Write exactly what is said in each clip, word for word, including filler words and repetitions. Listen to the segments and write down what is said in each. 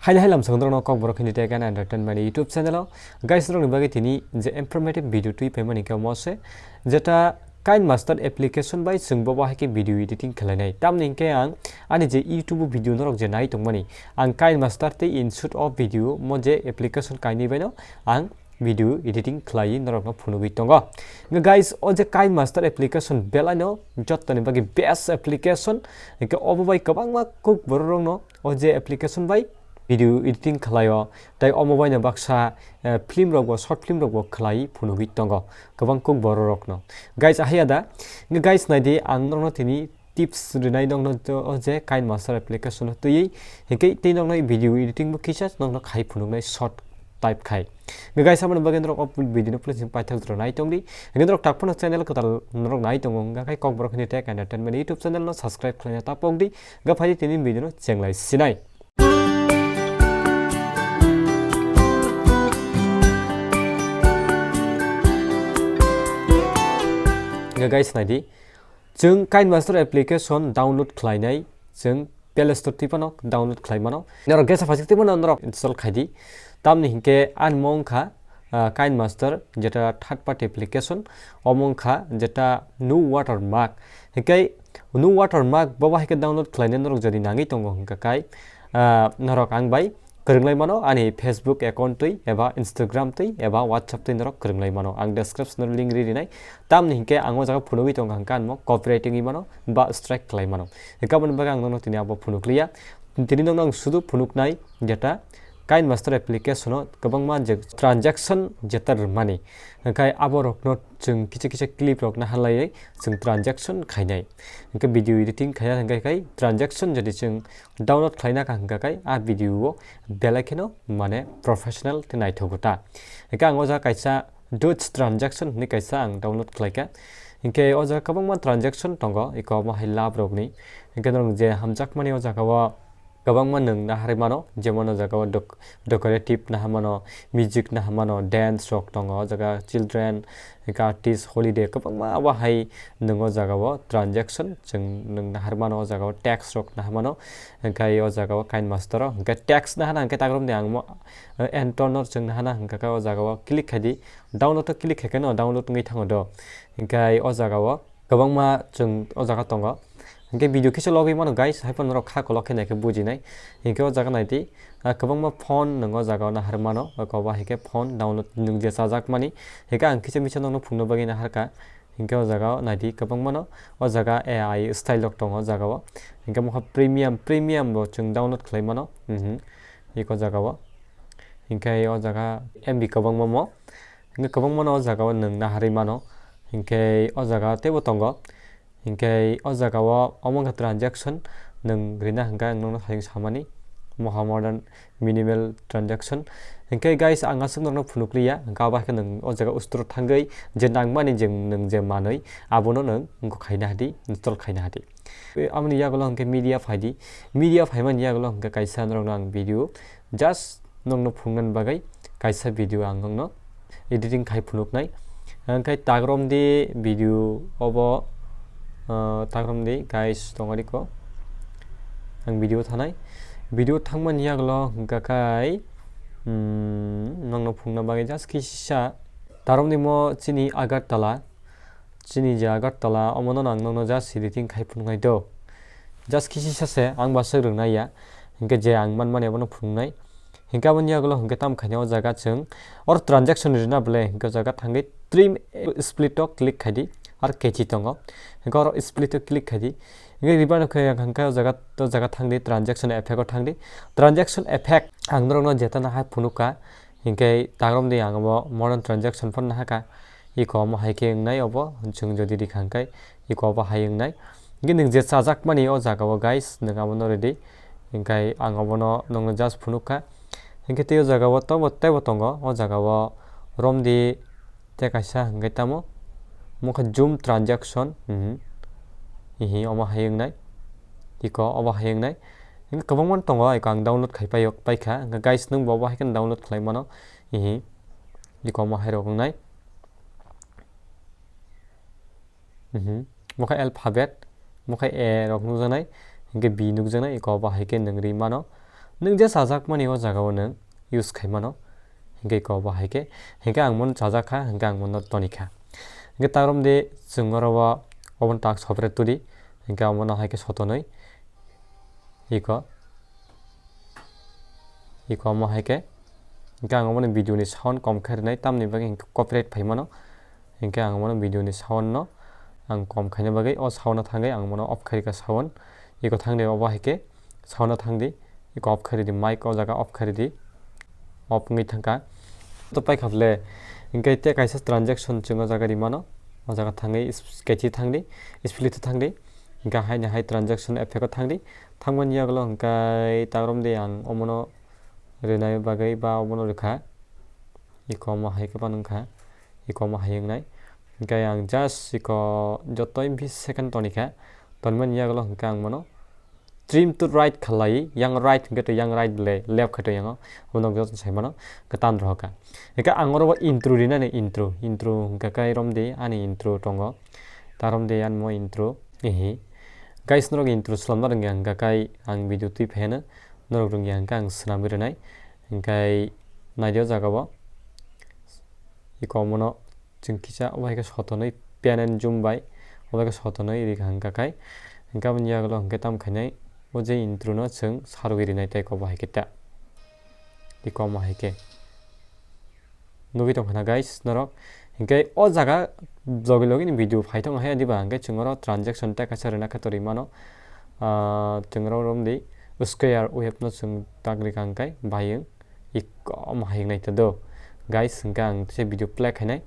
Haile haile, ang swkang norokno Kokborok Hindi Tech and Entertainment YouTube channel o. Guys, norokni bagwi tini je informative video twi phaimani khe omo se, jeta KineMaster application bai chwng bo bahai khe video editing khlainai. Tamni hinkhe ang ani je YouTube video norok je nai tongmani, ang KineMaster tei InShot o video mo je application kainwi baino ang video editing khlaiwi norokno phunugwi tongo. Hwnkhe guys, o je KineMaster application belaino jottoni bagwi best application. Hwnkhe obo bai kwbangma kuk bororokno o je application bai video editing khlaio, tei omo baino baksa, eh, film rokbo, short film rokbo khlaiwi phunugwi tongo kwbang kuk bororokno. Guys, ahai ya da? Hwnkhe guys, naidi, ang norokno tini tips rinai nokno to, o je KineMaster application o twiwi, hinkhe tei nokno video editing bo kisa nokno khai phunuknai short type khai. Hwnkhe guys, aboni bagwi norok o video no please paithak jora nai tongdi. Hwnkhe norok takphano channel kwtal norok nai tongo, hwnkhe Kokborok Hindi Tech Entertainment YouTube channel no subscribe khlaina ta pokdi. Hwnkhe phaidi tini video no chenglai sinai. Hwnkhe guys, naidi. Chwng KineMaster application download khlainai, chwng Play Store twi phano download khlai mano. Norok gesa phasik twi phano norok install khai di. Tamni hinkhe ani mo wngkha, ah, KineMaster, jeta third party application, omo wngkha jeta no watermark. Hinkhe no watermark bo bahai khe download khlainai norok jodi nangwi tongo hwnkha kai, ah, norok ang bai kwrwnglai mano, ani Facebook account twi eba Instagram twi eba WhatsApp twi norok kwrwnglai mano. Ang description o link ri rinai. Tamni hinkhe ang o jaga phunugwi tongo hwnkhe anmo copyright wngwi mano ba strike khlai mano. Hwnkhe aboni bagwi ang nono tini abo phunukliya. Tini nono ang sudu phunuknai jeta KineMaster application o kwbangma je transaction jeta rwmani. Hwnkhe abo rokno chwng kisa kisa clip rok naharlaiwi chwng transaction khainai. Hwnkhe video editing khaina hwnkhe khai transaction jodi chwng download khlaina kha hwnkha khai a video o belai kheno mane professional tei naithogo ta. Hwnkhe ang o jaga kaisa Dutch transaction hinwi kaisa ang download khlaikha. Hinkhe o jaga kwbangma transaction tongo, eko omo hai lab rokni. Hinkhe norok je hamjakmani o jaga o kwbangma nwng naharwi mano, jemon o jaga o dok-, decorative naharmano, music naharmano, dance rok tongo, o jaga children, hinkhe artist, holiday, kwbangma abo hai nwng o jaga o transaction chwng nwng naharmano, o jaga o tax rok naharmano, hinkhe o jaga o KineMaster o hinkhe tax nahana hinkhe takrok de ang mo, eh, enter no chwng nahana hinkhe o jaga o click khai di, download o click khai khe no download wngwi thango do, hinkhe o jaga o kwbangma chwng o jaga tongo. Hinkhe video kisa logwi mano guys, hai phano norok kha kolok khe naikhe bujinai. Hinkhe o jaga naidi, ah, kwbangma phone nwng o jaga o nahar mano, oko ba hinkhe phone download nwng je chajakmani. Hinkhe ang kisa misa nokno phungna bagwi naharkha. Hinkhe o jaga o naidi kwbangmano, o jaga A I style rok tongo o jaga o. Hinkhe mokha premium, premium bo chwng download khlai mano. Mhm. Eko jaga o. Hinkhe o jaga M B kwbangma mo. Hinkhe kwbangmano o jaga o nwng naharwi mano. Hinkhe o jaga teibo tongo. Hinkhe o jaga o omo wngkha transaction nwng rina hwnkhe ang nokno hayung samani. Moha modern minimal transaction. Hinkhe guys, ang aswk nokno phunukliya. Hinkhe abo hai khe nwng o jaga ustro thangwi je nangmani je nwng je manwi abono nwng wngkha khaina hadi, install khaina hadi. Aboni yagulo hinkhe media phaidi. Media phaimani yagulo hinkhe kaisa norokno ang video just nokno phunuknani bagwi kaisa video ang nokno editing khai phunuknai. Hwnkhe takromdi video obo, ah, takromdi guys tongo riko. Ang video thanai. Video thangmani yagulo hwnkha khai, hmm, nokno phunukna bagwi just kisa takromdi mo chini Agartala. Chini je Agartala, omono ang nokno just editing khai phunuknai do. Just kisi sase, ang ba swk rwngnai ya. Hinkhe je ang manmani abono phunuknai. Hinkhe aboni yagulo hinkhe tamo khaina o jaga chwng. Oro transaction rina bwle hinkhe o jaga thangwi trim split o click khaidi. Ar kechi tongo. Hinkhe oro split o click khaidi. Hinkhe ribano khe hinkhe o jaga, o jaga thangdi transaction effect o thangdi. Transaction effect ang norokno jeta nahai phunukha. Hinkhe takromdi ang bo modern transaction phano nahakha. Iko omo hai khe wngnai obo, chwng jodi rikha hinkhe iko obo hai wngnai. Hinkhe nwng je chajakmani o jaga o guys, nwng abono ready. Hinkhe ang obono nokno just phunukha. Hinkhe tei o jaga o tobo teibo tongo, o jaga o romdi tei kaisa hinkhe tamo. Omo khe zoom transaction, mhm. Hihi omo hai wngnai. Iko obo hai wngnai. Hinkhe kwbangma tongo, iko ang download khai paio, paikha. Hinkhe guys, nwng bo obo hai khe download khlai mano. Hihi. Iko omo hai rok wngnai. Mhm. Mokha alphabet, mokha A rok nukjaknai, hinkhe B nukjaknai, iko obo hai khe nwng ri mano. Nwng je chajakmani o jagao nwng use khai mano, hinkhe iko bo hai khe, hinkhe ang bono chajak kha, hinkhe ang bono toni kha. Hinkhe ta romdi chwng oro o, obono tak separate todi, hinkhe omono hai khe sotonwi iko, iko omo hai khe, hinkhe ang omono video ni sound kom khai rwnai, tamni bagwi hinkhe copyright phai mano. Hinkhe ang bono video ni sound no ang kom khaina bagwi o sound no thangwi ang bono off khairika sound. Iko thangdi obo hai khe sound no thangdi. Iko off khairidi, mic o jaga off khairidi. Off wngwi thangkha. To paikha bwle. Hinkhe tei kaisa transaction chwng o jaga rimano. O jaga thangwi is-, sketch thangdi, split thangdi. Hinkhe haini hai transaction effect o thangdi. Thangmani yagulo hinkhe ta romdi ang omono rwnai bagwi ba omono rwkha. Iko omo hai khe phano wngkha. Iko omo hai wngnai. Hinkhe ang just iko joto bis second tonikha. Tonmani yagulo hinkhe ang bono trim to right khalai, yang right hinkhe to yang right le, left khe to yango. Omo nok joto sai mano, hinkhe tan rohorkha. Hinkhe ang oro intro rinani intro, intro hinkhe kai romdi ani intro tongo. Ta romdi ani mo intro, ehe. Guys, norok intro swlamna rwngya hinkhe kai ang video twi pheno, norok rwngya hinkhe ang swnamwi rwnai. Hinkhe naidi o jaga o. Iko omono chwng kisa obo hai khe sotonwi pen and zoom bai obo hai khe sotonwi ri kha hinkha khai. Hinkhe aboni yagulo hinkhe tamo khainai o je intro no chwng sarwi rinai tei obo hai khe ta. Iko omo hai khe. Nugwi tongkha na guys norok. Hinkhe o jaga logi logi ni video phai tongo hai diba hinkhe chwng oro transaction tei kaisa rwna khe torwi mano. Ah, chwng oro romdi square wave no chwng tak ri kha hinkhe bayung. Iko omo hai wngnai ta do. Guys, hinkhe ang se video play khainai.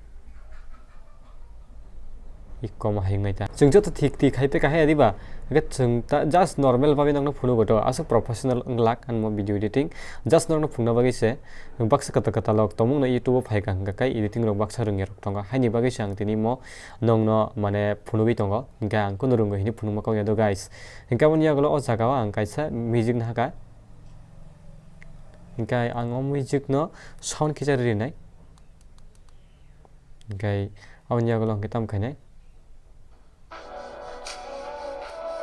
Iko omo hai wngnai ta. Chwng joto thik thik khai peka hai diba? Hinkhe chwng ta just normal bagwi nokno phunugo do. Aswk professional wnglak ang mo video editing. Just nokno phungna bagwi se baksa kwtal kwtal rok tongmung no YouTube o phaikha hinkhe kai editing rok baksa rwngya rok tongo. Haini bagwi se ang tini mo nokno mane phunugwi tongo. Hinkhe ang kunu rwngwi hini phunukma kok ya do guys. Hinkhe aboni yagulo o jaga o ang kaisa music nahakha. Hinkhe ang o music no sound kisa rinai. Hinkhe aboni yagulo hinkhe tamo khainai.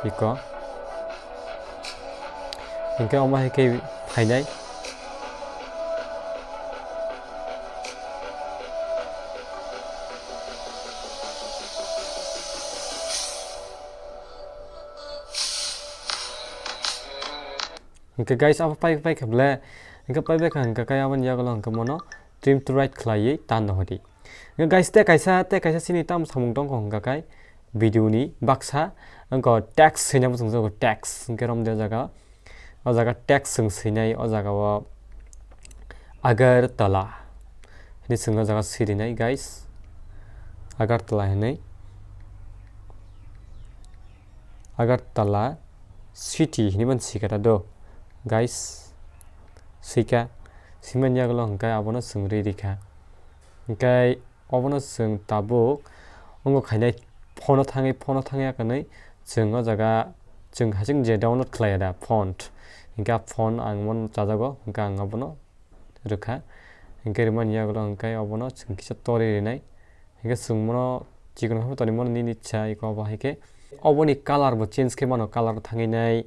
Iko. Hinkhe omo hai khe phainai. Hinkhe guys, abo pai, pai khe ble. Hinkhe pai bai kha hinkhe kai aboni yagulo hinkhe mono trim to right khlaiwi tan rohodi. Hinkhe guys, tei kaisa, tei kaisa chini tamo samung tongkho hinkhe kai video ni baksa wngkha text swinai bo chwngjago text. Hinkhe romde o jaga, o jaga text chwng swinai o jaga o Agartala hinwi chwng o jaga swi rinai guys. Agartala hinwi. Agartala city hinwi mani swikha ta do, guys. Swikha, swimani yagulo hinkhe abono chwng ri rikha. Hinkhe obono chwng tabuk wngkha khainai phone o thangwi, phone o thangwi ya kwnwi chwng o jaga chwng hasing je download khlaiya da font. Hinkhe a font ang bono chajago, hinkhe ang abono rwkha. Hinkhe rwmani yagulo hinkhe obono chwng kisa tori rinai. Hinkhe chwng bono chikon khe tonwi mano nini ichha, iko obo hai khe. Oboni colour bo change khe mano, colour thangwi nai,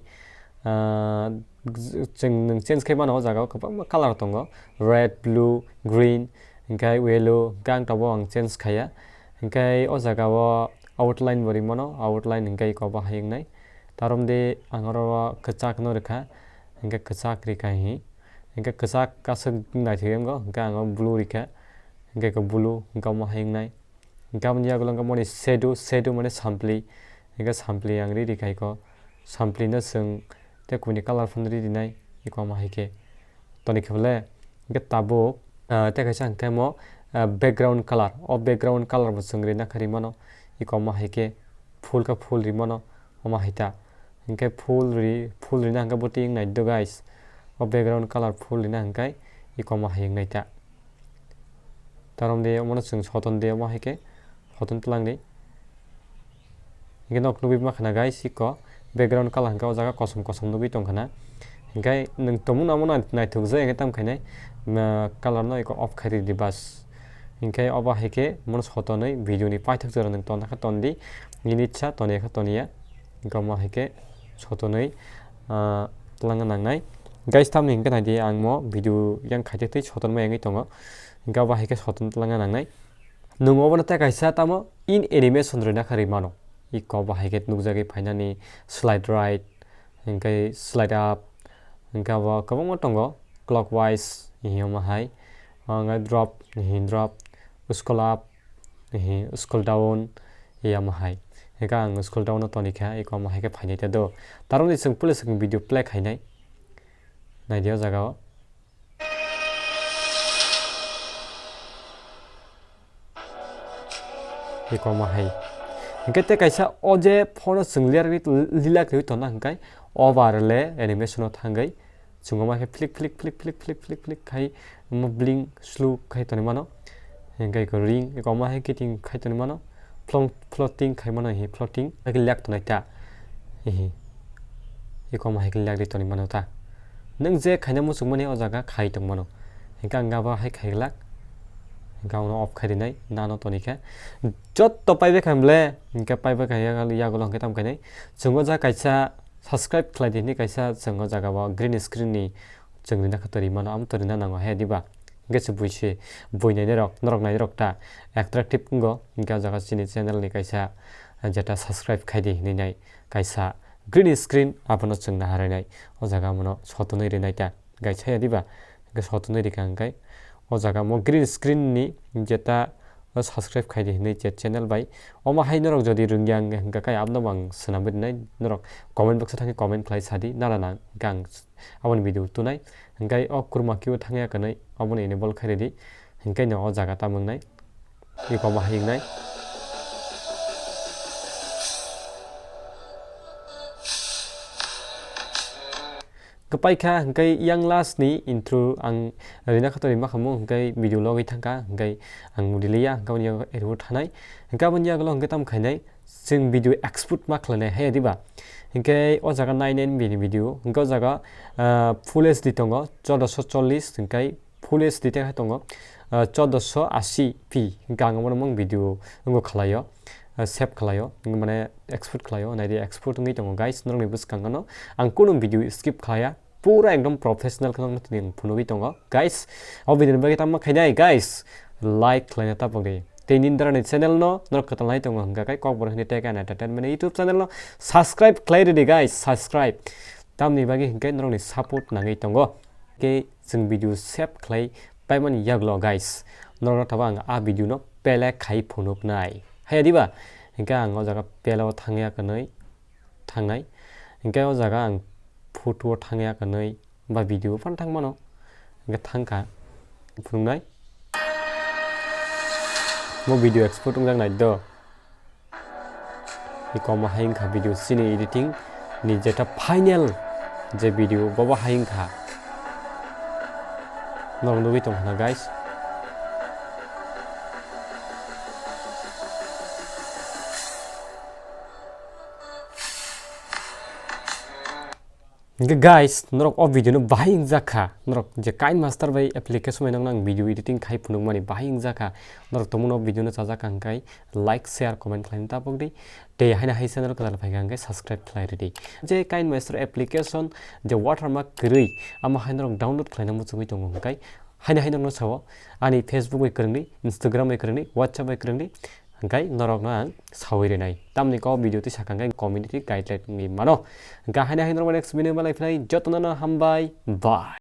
ah, chwng nwng change khe mano, o jaga o kwbangma colour tongo, red, blue, green, hinkhe yellow, hinkhe ang tabuk ang change khaiya. Hinkhe o jaga o outline bo ri mano, outline hinkhe iko obo hai wngnai. Ta romdi ang oro kwchak no rwkha, hinkhe kwchak rikha hi. Hinkhe kwchak aswk naithok wngkha, hinkhe ang o blue rikha, hinkhe khe blue, hinkhe omo hai wngnai. Hinkhe aboni yagulo hinkhe moni shadow, shadow mane sampli, hinkhe sampli ang ri rikha iko. Sampli no chwng tei kubuni colour phano ri rinai, iko omo hai khe. Toni khe bole, hinkhe tabuk, ah, tei kaisa hinkhe mo, ah, background colour, o background colour bo chwng rina khe ri mano, iko omo hai khe phul khe phul ri mano, omo hai ta. Hinkhe phul ri, phul rina hinkhe bwtwi wngnai do guys. O background colour phul rina hinkhe iko omo hai wngnai ta. Ta romdi omono chwng soton di, omo hai khe soton twlang di. Hinkhe nok nugwi ma khana guys, iko background colour hinkhe o jaga kosom kosom nugwi tong khana. Hinkhe nwng tongmung amo nai-, naithok jai hinkhe tamo khainai, ma, colour no iko off khai ridi bas. Hinkhe obo hai khe mono sotonwi video ni paithak jora nwng tonna khe ton di, nini ichha toniya khe toniya. Hinkhe omo hai khe sotonwi, ah, twlangna nangnai. Guys, tamni hingke naidi ang mo video yang khaite tei sotonma yangwi tongo. Hingke abo hai khe soton tlangna nangnai. Nwng obono tei kaisa tamo in animation rwna kha rwi mano. Iko abo hai khe nukjagwi phainani slide right, hingke slide up, hingke abo kwbangma tongo clockwise, hiyo ma hai. Ang drop, hi drop, scroll up, hi scroll down, ya ma hai. Hingke ang scroll down no toni kha, iko ma hai khe phainai ta do. Taroni chwng pule chwng video play khainai. Naidi o jaga o. Iko ma hai. Hingke tei kaisa o je phone o chwng lir-, lila kwrwi tona hingke overlay animation o thangwi chwng o ma khe flick, flick, flick khai mo blink slow khai toni mano. Hingke iko ring, iko ma hai kiting khai toni mano. Flong-, floating khai mano hi, floating. Hai khe lak tonai ta. Hihi. Iko ma hai khe lak ri toni mano ta. Nwng je khaina muchung mani o jaga khai tong mano. Hingke ang abo hai khai glak. Hingke ang no off khai rinai, nano toni khe. Jotto paibai kha ble, hingke paibai kha yago, yago hingke tam khainai. Chwng o jaga kaisa subscribe khlai di hinui kaisa chwng o jaga o green screen ni chwng rina kha tori mano, amo tori na nango he diba? Hingke se bui se, bui nai norok, norok nai norok ta attractive wngo. Hingke o jaga chini channel ni kaisa, ah, jeta subscribe khai di hinui nai kaisa green screen abono chwng naharwi nai. O jaga mono sotonwi rinai ta. Guys, haya diba? Hingke sotonwi rikha hingke o jaga mo green screen ni jeta o subscribe khai di hinui je channel bai. Omo hai norok jodi rwngya hingka kai abno bo ang swnamwi rwnai, norok comment box o thangwi comment khlai sadi nala nang hingka ang aboni video tunai. Hingkai o kurma kebo thangya kwnwi aboni enable khai ridi, hingkai no o jaga tamo wngnai, iko ma hai wngnai. Kwpai kha, hingke yang last ni intro ang rina khato rima khamu, hingke video logwi thangkha, hingke ang riliya, hingke aboni yago edit thanai, hingke aboni yago hingke tam khainai, chwng video export ma khlainai, haya diba? Hingke o jaga nai nai bini video, hingke o jaga, ah, full H D tongo, chordoso chollis, hingke full H D tei hai tongo, ah, chordoso asi P, hingke ang omono mung video wngo khlaio, ah, save khlaio, mane export khlaio, naidi export wngwi tongo guys, norokni bwskango no ang kunu video skip khlaiya, pura ekdom professional khe nokno tini ang phunugwi tongo guys. O video ni bagwi tamo khainai guys, like khlaina tapok di. Tei nini dara ni channel no norok kwtal nai tongo hingka kai Kokborok hinwi tei kaina entertainment YouTube channel no subscribe khlai ridi guys, subscribe. Tamni bagwi hingke norokni support nangwi tongo. Ke chwng video save khlai paimani yaglo guys. Norok thaba ang a video no pele khai phunuknai. Haya diba? Hingke ang o jaga pele o thangya kwnwi thangnai. Hingke o jaga ang photo o thangya kwnwi ba video phano thang mano. Hingke thangkha phunuknai. Mo video export wngjak nai do. Iko mo hai wngkha video chini editing ni jeta final je video bobo hai wngkha. Norok nugwi tongkha na guys. Hingke guys, norok o video no bahai wngjakha. Norok je KineMaster bai application bai nokno ang video editing khai phunukmani bahai wngjakha. Norok tongmano o video no chajakha hingkai like, share, comment khlaina tapok di. Tei haino hai channel kwtal phaikha hingkai subscribe khlai ridi. Je KineMaster application je watermark kwrwi, amo hai norok download khlaina muchungwi tongo hingkai. Haino hai norokno sao ani Facebook bai kwrwngdi, Instagram bai kwrwngdi, WhatsApp bai kwrwngdi. Hingkai norokno ang sawi rinai. Tamni kok video twi sakha hingkai community guideline wngwi mano. Hingka haino hai norok next video malai phinai jotono no hambai. Bye.